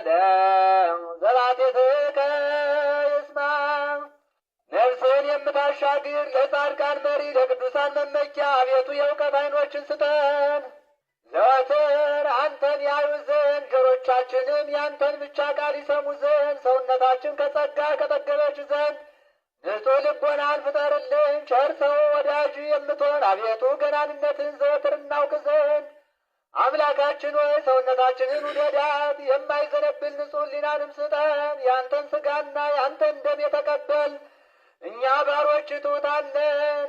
ለዓለም ዘባቴትከ ይስማ። ነፍስን የምታሻግር ለጻድቃን መሪ ለቅዱሳን መመኪያ አቤቱ የእውቀት ዓይኖችን ስጠን። ዘወትር አንተን ያዩ ዘንድ ጆሮቻችንም ያንተን ብቻ ቃል ይሰሙ ዘንድ ሰውነታችን ከጸጋ ከጠገበች ዘንድ ንጹሕ ልቦናን ፍጠርልን። ቸር ሰው ወዳጅ የምትሆን አቤቱ ገናንነትን ዘወትር እናውቅ ዘንድ አምላካችን ሆይ ሰውነታችንን ውደዳት። የማይዘነብል ንጹሕ ሕሊናንም ስጠን። ያንተን ሥጋና ያንተን ደም የተቀበል እኛ ባሮች ትሑታን ነን።